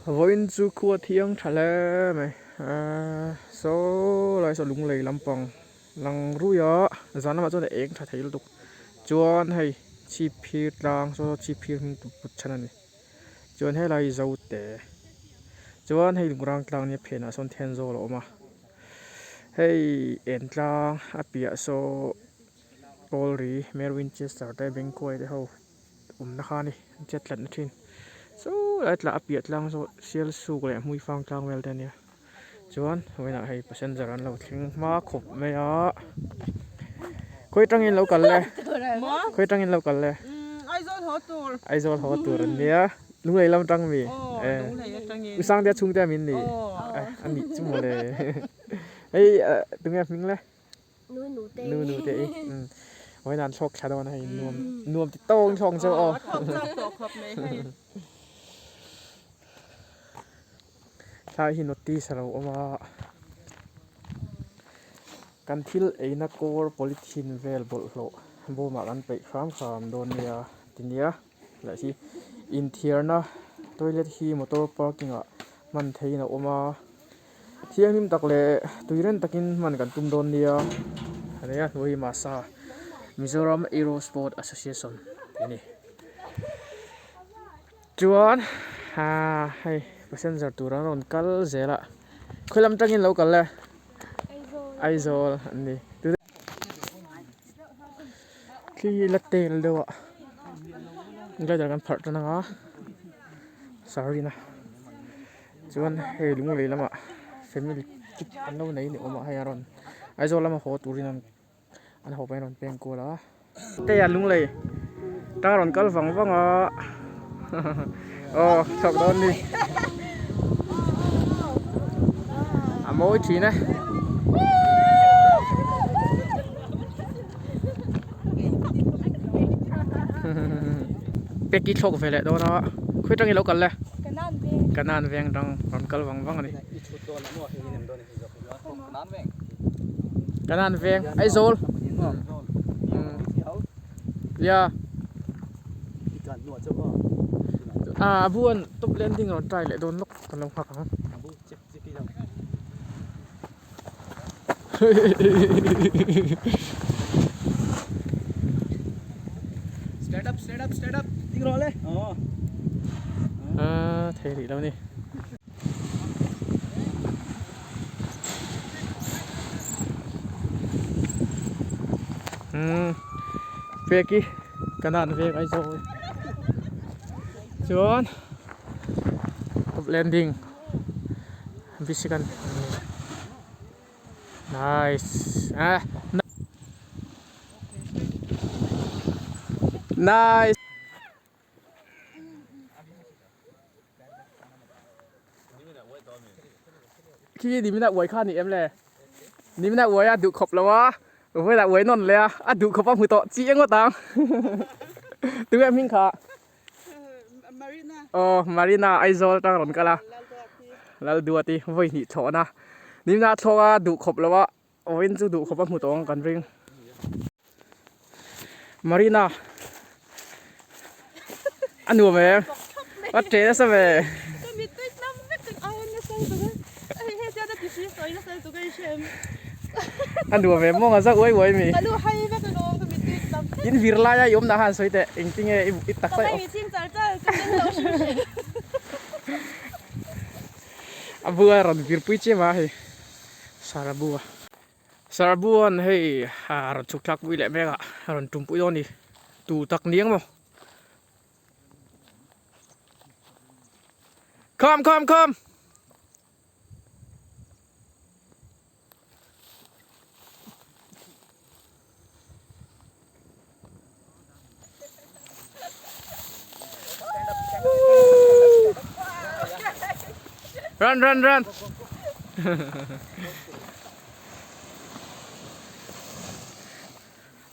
Vawiin chu khua thiang tha hle mai ahh saw lai saw lunglei lampang lang rui a zan lamah chuan a eng tha thei lutuk chuan hei chhip phir tlang saw chhip phir hming put chhan a ni chuan helai hi zote chuan hei lungrang tlang nia phenah sawn thenzawl a awm a hei en tlang a piah saw kawlri Mary Winchester te Bengkuai te ho. Awmna kha a ni an chet tlatna thin saw lai tlah a piah tlang zawh sial suk leh hmui fang tlang vel te a nia chuan vawiinah hei passenger an lo thleng hma khawp mai a khawi atangin lo kal le khawi atangin lo kal le Aizawl haw tur an nia Lunglei lam atang mi Usangte chhungte a min ni a nih chu mawle hei tunge hming le. Nu nu te i vawiin an thlawk thla dawn a hei nuam nuam ti tawng thlawk ang cheu aw thlai hi notice a lo awm a kan thil eina kawr polythene vel bawlhhlawh bawmah kan peih hram hram dawn nia ti nia lah hi inthiarna toilet hi motor parking ah hman theihin a awm a. Thianghlim tak leh tuiren takin hman kan tum dawn nia a nia hnuai hi Masa Mizoram Aero Sport Association tih a ni chuan aa hei passenger tur an rawn kal zel a khawi lam tangin lo kal e Aizawl an ni thli la tel deuh a glider kan pharh tan anga sarina. Chuan hei lunglei lamah family trip an lo nei ni awm a hei a rawn Aizawl lama haw turin an an haw pawhin a rawn peng kual a. Hei a lunglei tang a rawn kal vang vang a aw chhuak dawn ni a mawi thin e. Peki thlawk ve leh dawn a khawi tangin lo kal le kanan veng tang rawn kal vang vang a ni kanan veng Aizawl ya a buan top landing rawn try leh dawn lawk kan lo nghak ang. Stand up, stand up, stand up. Ding rawh le. Aw. Ah, thei rih lo ni. Hmm. Peki kanan vek Aizawl. Chuan top landing. Bicycle nice ah nice khi ni mina uai kha ni em le ni mina uai a duh khawp lo a vawilah uai nawn leh a a duh khawp a hmu tawh chiang ngawt ang tunge hming kha. Aw Marina Aizawl atang rawn kal a Lalduati vawi hnih thlawhna nimna thlawk a duh khawp lo a vawiin chu duh khawp a hmu tawh ang kan ring Marina a nuam em a ṭe nasa ve a nuam em maw za uai uai mi in vir laia i awmna khan sawi teh engtinge i taksa i a bua rawn vir pui chiam a hei sarabua sarabuan hei a rawn chhuk thlak pui leh mek a a rawn tum pui dawn a ni tu tak ni ang maw. Come come come Run run run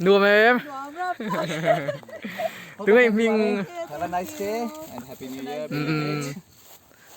Nuam em? Tunge i hming? Have a nice day and happy new year.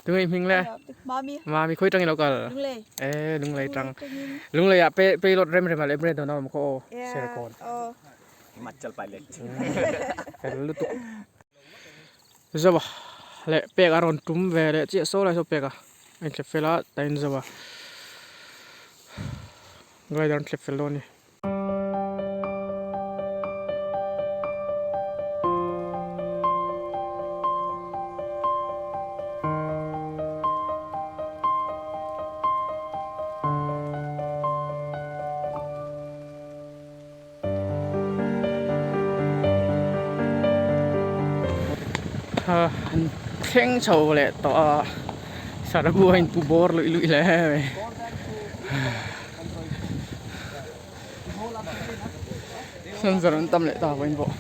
Tunge i hming le? Mami. Mami khawi tangin lo kal? Lunglei. Eh Lunglei tang. Lunglei ah pe payload rem rem ah leh em dawn a awm khaw aw. Serkawn. Himachal pilot. Fel lutuk. Zawa. leh pek a rawn tum ve leh chiah saw lai saw pek a a inthlep fel a ta in zo a glider an thlep fel dawn a ni. An thleng chho leh tawh a sarabu a inpu bawr luih luih hle mai. Sanzar an tam leh ta vawiin pawh.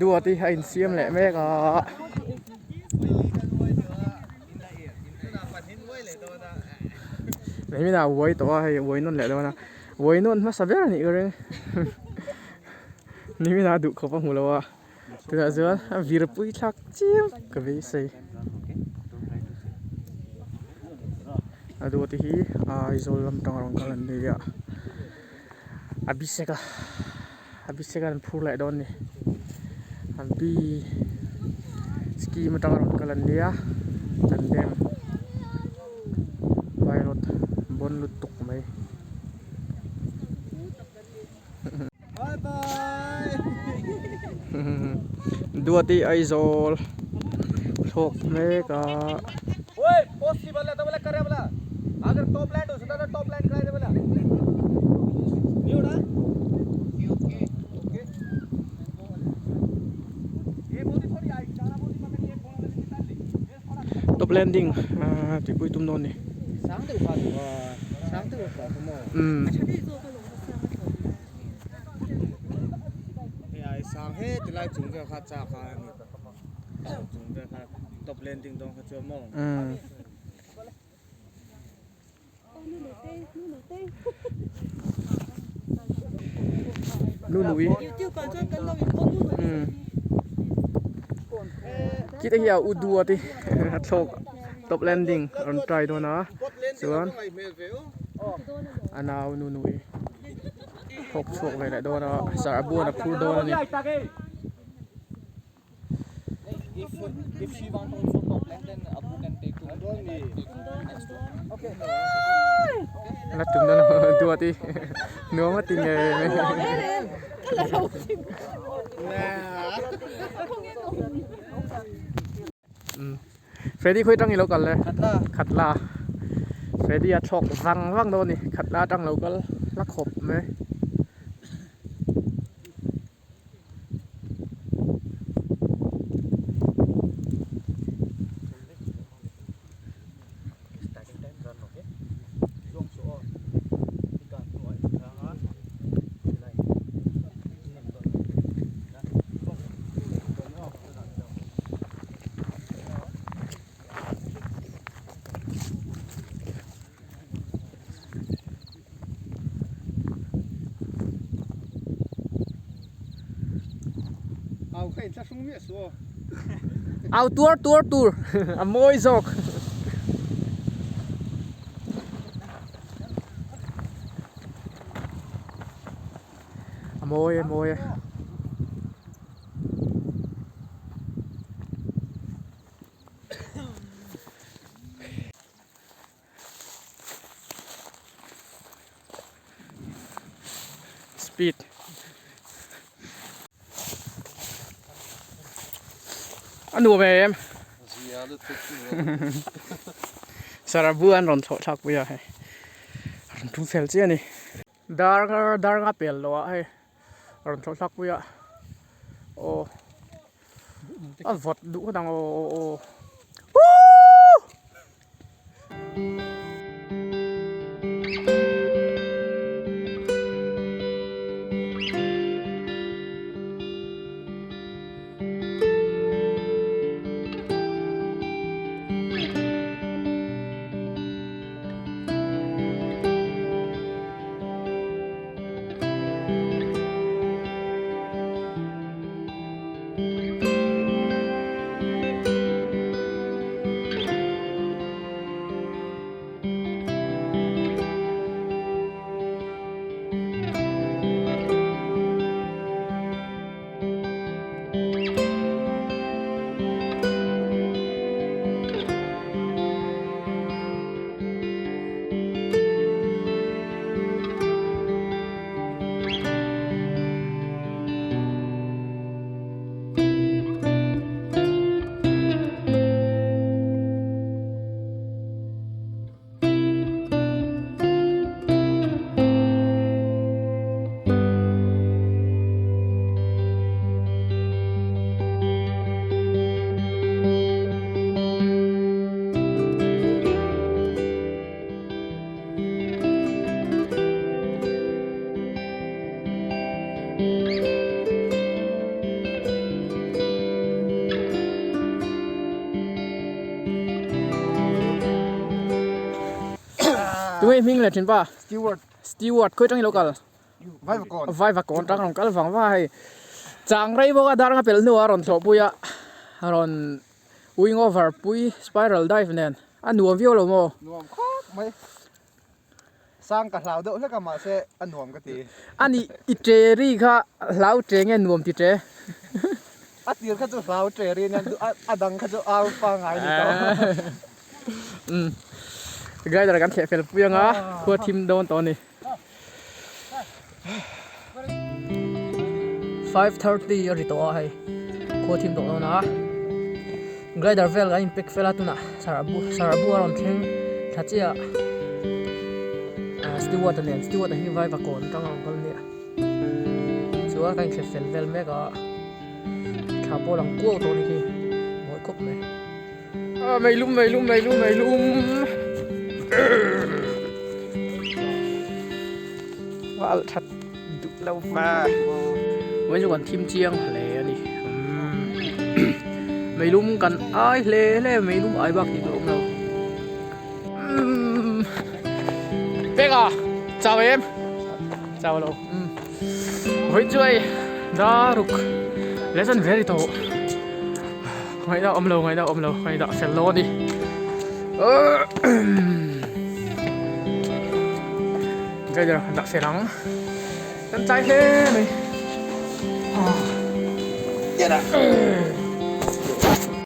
Duati a insiam leh mek a. Hei a uai tawh a hei uai nawn leh dawn a uai nawn hmasa ber a nih ka ring nimin a duh khawp a hmu lo a tunah chuan a vir pui thlak chiam ka beisei a duh te hi Aizawl lam tang a rawn kal an ni a Abhishek a Abhishek an phur leh dawn a ni Hampi scheme atanga rawn kal an nia tandem pilot bawn lutuk mai. Duati Aizawl thlawk mek a. Top landing tihpui tum dawn a ni. Nunui khita hi a u dua te a thlawk top landing a rawn try dawn a chuan a nau nunui thlawk chhuak ve leh dawn a sir a buan a phur dawn a ni. La tum na lo duat i nuam a ti ngei mai. Freddy khawi tang i lo kal le? Khatla. Freddy a thlawk vang vang dawn a ni. Khatla atang lo kal hla khawp mai. Au tuar tuar tur a mawi zawk. A mawi a mawi e. Speed a nuam em sarabu an rawn thlawh thlak pui a hei a rawn tum fel chiah a ni dar dar nga pel lo ah hei a rawn thlawh thlak pui a aw a vawt duh ngawt ang aw aw aw. Tunge hming leh thin pa? Stewart. Stewart khawi tang i lo kal? Vaivakawn. Vaivakawn tang rawn kal vang vang a hei. Chang rei bawk a dar anga pelh hnuah a rawn thlawhpui a, a rawn wing over pui spiral dive nen a nuam viau lo maw? Nuam khawp mai. Sang ka hlau deuh hlek a mahse a nuam ka ti. A nih i tre ri kha hlau tre nge nuam ti tre? A tir kha chu hlau tre ri ania a dang kha chu au pangai ni tawh. Umm glider kan thleh fel pui anga khua thim dawn tawh a ni. 5:30 a ri tawh a hei khua thim tawh dawn a glider vel kan in pack fel a tunah sarahbu sarahbu a rawn thleng thla chiah a steward a nen steward a hi vaivakawn atang a rawn kal nia chuan kan inthlep fel vel mek a thla pawh a lang kuau tawh a ni khi mawi khawp mai. Meilum meilum meilum meilum Val that duh lo va Mai chu kan thim chiang hle a ni Meilum kan ai hle hle meilum ai bak tih tur a awm lo Peka chau em chau lo Vawiin chu hei daruk lesson ve a ni tawh. Ngaihna awm lo ngaihna awm lo ngaihna fel lo a ni Glider han dah fel ang kan tlai hle mai.